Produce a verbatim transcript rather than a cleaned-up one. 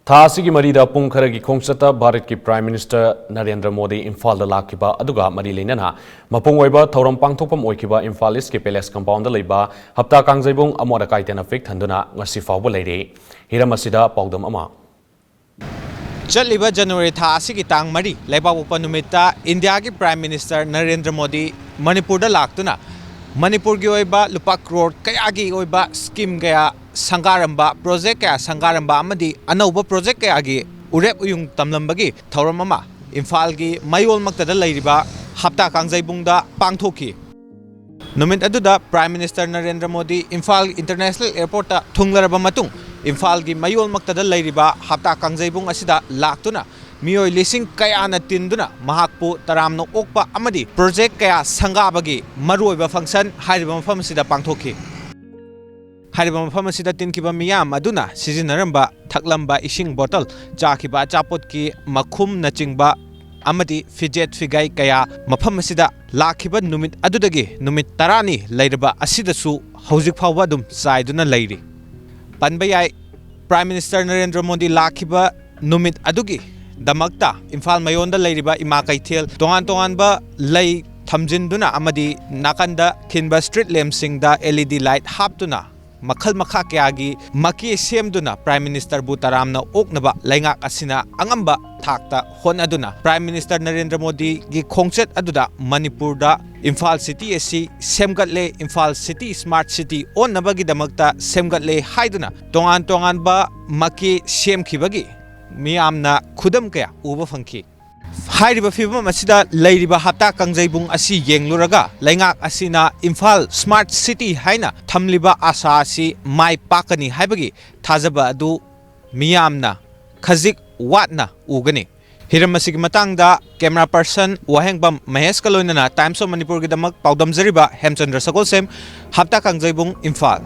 ꯊꯥ ꯑꯁꯤꯒꯤ ꯃꯔꯤꯗ ꯄꯨꯡ ꯈꯔꯒꯤ ꯈꯣꯡꯆꯠꯇ ꯚꯥꯔꯠꯀꯤ Prime Minister ꯅꯔꯦꯟꯗ꯭ꯔ ꯃꯣꯗꯤ ꯏꯝꯐꯥꯜꯗ ꯂꯥꯛꯈꯤꯕ ꯑꯗꯨꯒ ꯃꯔꯤ ꯂꯩꯅꯅ ꯃꯄꯨꯡ ꯑꯣꯏꯕ ꯊꯧꯔꯝ ꯄꯥꯡꯊꯣꯛꯐꯝ ꯑꯣꯏꯈꯤꯕ ꯏꯝꯐꯥꯜ East ꯀꯤ Palace compound ꯗ ꯂꯩꯕ ꯍꯞꯇꯥ ꯀꯥꯡꯖꯩꯕꯨꯡ ꯑꯃꯣꯠ ꯑꯀꯥꯏ ꯇꯦꯟꯅ ꯄꯤꯛ ꯊꯟꯗꯨꯅ ꯉꯁꯤ ꯐꯥꯎꯕ ꯂꯩꯔꯤ꯫ ꯍꯤꯔꯝ ꯑꯁꯤꯗ ꯄꯥꯎꯗꯝ ꯑꯃ꯫ ꯆꯠꯂꯤꯕ January ꯊꯥ ꯑꯁꯤꯒꯤ ꯇꯥꯡ ꯃꯔꯤ, ꯂꯩꯕꯥꯛꯄꯣꯛꯄ ꯅꯨꯃꯤꯠꯇ ꯏꯟꯗꯤꯌꯥꯒꯤ Prime Minister ꯅꯔꯦꯟꯗ꯭ꯔ ꯃꯣꯗꯤ ꯃꯅꯤꯄꯨꯔꯗ ꯂꯥꯛꯇꯨꯅ ꯃꯅꯤꯄꯨꯔꯒꯤ ꯑꯣꯏꯕ ꯂꯨꯄꯥ ꯀ꯭ꯔꯣꯔ ꯀꯌꯥꯒꯤ ꯑꯣꯏꯕ scheme ꯀꯌꯥ ꯁꯪꯒꯥꯔꯝꯕ, project ꯀꯌꯥ ꯁꯪꯒꯥꯔꯝꯕ ꯑꯃꯗꯤ ꯑꯅꯧꯕ project ꯀꯌꯥꯒꯤ ꯎꯔꯦꯞ ꯎꯌꯨꯡ ꯇꯝꯂꯝꯕꯒꯤ ꯊꯧꯔꯝ ꯑꯃ ꯏꯝꯐꯥꯜꯒꯤ ꯃꯌꯣꯜꯃꯛꯇꯗ ꯂꯩꯔꯤꯕ ꯍꯞꯇꯥ ꯀꯥꯡꯖꯩꯕꯨꯡꯗ ꯄꯥꯡꯊꯣꯛꯈꯤ꯫ ꯅꯨꯃꯤꯠ ꯑꯗꯨꯗ Prime Minister Narendra Modi Imphal International Airport ꯇ ꯊꯨꯡꯂꯔꯕ ꯃꯇꯨꯡ, ꯏꯝꯐꯥꯜꯒꯤ ꯃꯌꯣꯜꯃꯛꯇꯗ ꯂꯩꯔꯤꯕ ꯍꯞꯇꯥ ꯀꯥꯡꯖꯩꯕꯨꯡ ꯑꯁꯤꯗ ꯂꯥꯛꯇꯨꯅ ꯃꯤꯑꯣꯏ ꯂꯤꯁꯤꯡ ꯀꯌꯥꯅ ꯇꯤꯟꯗꯨꯅ ꯃꯍꯥꯛꯄꯨ ꯇꯔꯥꯝꯅ ꯑꯣꯛꯄ ꯑꯃꯗꯤ project ꯀꯌꯥ ꯁꯪꯒꯥꯕꯒꯤ ꯃꯔꯨꯑꯣꯏꯕ function ꯍꯥꯏꯔꯤꯕ ꯃꯐꯝ ꯑꯁꯤꯗ ꯄꯥꯡꯊꯣꯛꯈꯤ꯫ ꯍꯥꯏꯔꯤꯕ ꯃꯐꯝ ꯑꯁꯤꯗ ꯇꯤꯟꯈꯤꯕ ꯃꯤꯌꯥꯝ ꯑꯗꯨꯅ ꯁꯤꯖꯤꯟꯅꯔꯝꯕ ꯊꯛꯂꯝꯕ ꯏꯁꯤꯡ bottle, ꯆꯥꯈꯤꯕ ꯑꯆꯥꯄꯣꯠꯀꯤ ꯃꯈꯨꯝꯅꯆꯤꯡꯕ ꯑꯃꯗꯤ ꯐꯤꯖꯦꯠ ꯐꯤꯒꯥꯏ ꯀꯌꯥ ꯃꯐꯝ ꯑꯁꯤꯗ ꯂꯥꯛꯈꯤꯕ ꯅꯨꯃꯤꯠ ꯑꯗꯨꯗꯒꯤ ꯅꯨꯃꯤꯠ ꯇꯔꯥꯅꯤ ꯂꯩꯔꯕ ꯑꯁꯤꯗꯁꯨ ꯍꯧꯖꯤꯛ ꯐꯥꯎꯕ ꯑꯗꯨꯝ ꯆꯥꯏꯗꯨꯅ ꯂꯩꯔꯤ꯫ ꯄꯟꯕ ꯌꯥꯏ, Prime Minister ꯅꯔꯦꯟꯗ꯭ꯔ ꯃꯣꯗꯤ ꯂꯥꯛꯈꯤꯕ ꯅꯨꯃꯤꯠ ꯑꯗꯨꯒꯤ ꯗꯃꯛꯇ ꯏꯝꯐꯥꯜ ꯃꯌꯣꯟꯗ ꯂꯩꯔꯤꯕ ꯏꯃꯥ ꯀꯩꯊꯦꯜ, ꯇꯣꯉꯥꯟ ꯇꯣꯉꯥꯟꯕ ꯂꯩ ꯊꯝꯖꯤꯟꯗꯨꯅ ꯑꯃꯗꯤ ꯅꯥꯀꯟꯗ ꯈꯤꯟꯕ street lamp ꯁꯤꯡꯗ L E D light ꯍꯥꯞꯇꯨꯅ ꯃꯈꯜ ꯃꯈꯥ ꯀꯌꯥꯒꯤ ꯃꯀꯦ ꯁꯦꯝꯗꯨꯅ Prime Minister ꯕꯨ ꯇꯔꯥꯝꯅ ꯑꯣꯛꯅꯕ ꯂꯩꯉꯥꯛ ꯑꯁꯤꯅ ꯑꯉꯝꯕ ꯊꯥꯛꯇ ꯍꯣꯠꯅꯗꯨꯅ Prime Minister ꯅꯔꯦꯟꯗ꯭ꯔ ꯃꯣꯗꯤꯒꯤ ꯈꯣꯡꯆꯠ ꯑꯗꯨꯗ ꯃꯅꯤꯄꯨꯔꯗ ꯏꯝꯐꯥꯜ city ꯑꯁꯤ ꯁꯦꯝꯒꯠꯂꯦ, ꯏꯝꯐꯥꯜ city smart city ꯑꯣꯟꯅꯕꯒꯤꯗꯃꯛꯇ ꯁꯦꯝꯒꯠꯂꯦ ꯍꯥꯏꯗꯨꯅ ꯇꯣꯉꯥꯟ ꯇꯣꯉꯥꯟꯕ ꯃꯀꯦ ꯁꯦꯝꯈꯤꯕꯒꯤ ꯃꯤꯌꯥꯝꯅ ꯈꯨꯗꯝ ꯀꯌꯥ ꯎꯕ ꯐꯪꯈꯤ꯫ ꯍꯥꯏꯔꯤꯕ ꯐꯤꯕꯝ ꯑꯁꯤꯗ ꯂꯩꯔꯤꯕ ꯍꯞꯇꯥ ꯀꯥꯡꯖꯩꯕꯨꯡ ꯑꯁꯤ ꯌꯦꯡꯂꯨꯔꯒ ꯂꯩꯉꯥꯛ ꯑꯁꯤꯅ ꯏꯝꯐꯥꯜ smart city ꯍꯥꯏꯅ ꯊꯝꯂꯤꯕ ꯑꯥꯁꯥ ꯑꯁꯤ ꯃꯥꯏ ꯄꯥꯛꯀꯅꯤ ꯍꯥꯏꯕꯒꯤ ꯊꯥꯖꯕ ꯑꯗꯨ ꯃꯤꯌꯥꯝꯅ ꯈꯖꯤꯛ ꯋꯥꯠꯅ ꯎꯒꯅꯤ꯫ ꯍꯤꯔꯝ ꯑꯁꯤꯒꯤ ꯃꯇꯥꯡꯗ camera person ꯋꯥꯍꯦꯡꯕꯝ ꯃꯍꯦꯁꯀ ꯂꯣꯏꯅꯅ Times of ꯃꯅꯤꯄꯨꯔꯒꯤꯗꯃꯛ ꯄꯥꯎꯗꯝꯖꯔꯤꯕ ꯍꯦꯝꯆꯟꯗ꯭ꯔ ꯁꯒꯣꯜꯁꯦꯝ, ꯍꯞꯇꯥ ꯀꯥꯡꯖꯩꯕꯨꯡ, ꯏꯝꯐꯥꯜ꯫